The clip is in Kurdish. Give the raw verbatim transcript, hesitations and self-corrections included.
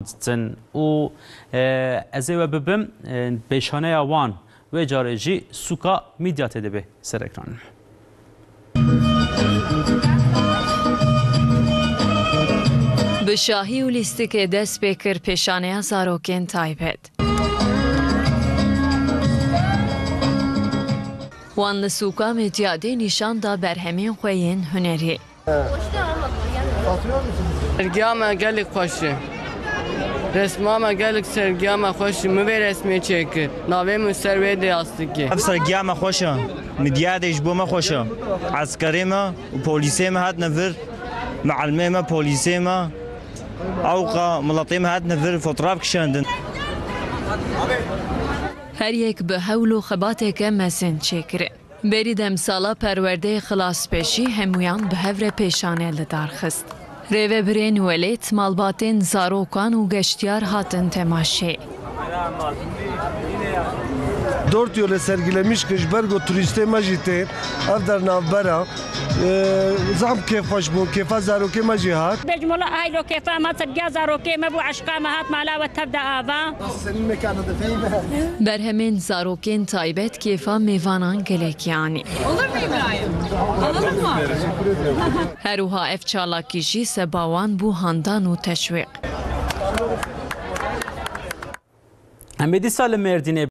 ditin û, e, ez ê we bibim, e, pêşaneya wan. Wê carê jî sûka Midyatê dibe ser ekran. Bi şahî û lîstikê dest pê kir pêşaneya zarokên taybet. Wan li sûka Midyadê nîşan da berhemên xwe yên hunerî. Sergiya me gelek xweş e. Resma me gelek sergiya me xweş e. Min vê resmê çêkir. Navê min ser wê de yastikê. Ev sergiya me xweş e. Midyadê ji bo me xweş e. Eskerê me û polîsê me hatine vir. Mielmê me, polîsê me. Ewqa miletê me hatine vir, fotoğraf kişandin. Her yek bi hewl û xebateke mezin çêkire. Berî demsala perwerdeyê xilaspêşî hemûyan bi hev re pêşane li dar xist. Rêvebirên welêt, malbatên zarokan û geştyar hatin temaşê. Dört yol e sergilemiş ki ji ber ku turîstê me jî tên ev der navbera. Ee, zehf kêfxweş bû, kêfa zarokê me jî hat. Bêjim wela aylo kêfa me, sergiya zarokê me bû, eşqa me hat mala we tev de ava. Berhemên zarokên taybet kêfa mêvanan gelekî anî. Olur mu İbrahim? Alalım mı? Her wiha ev çalakî jî seba wan bû handan û teşwîq. Em ê dîsa li Mêrdînê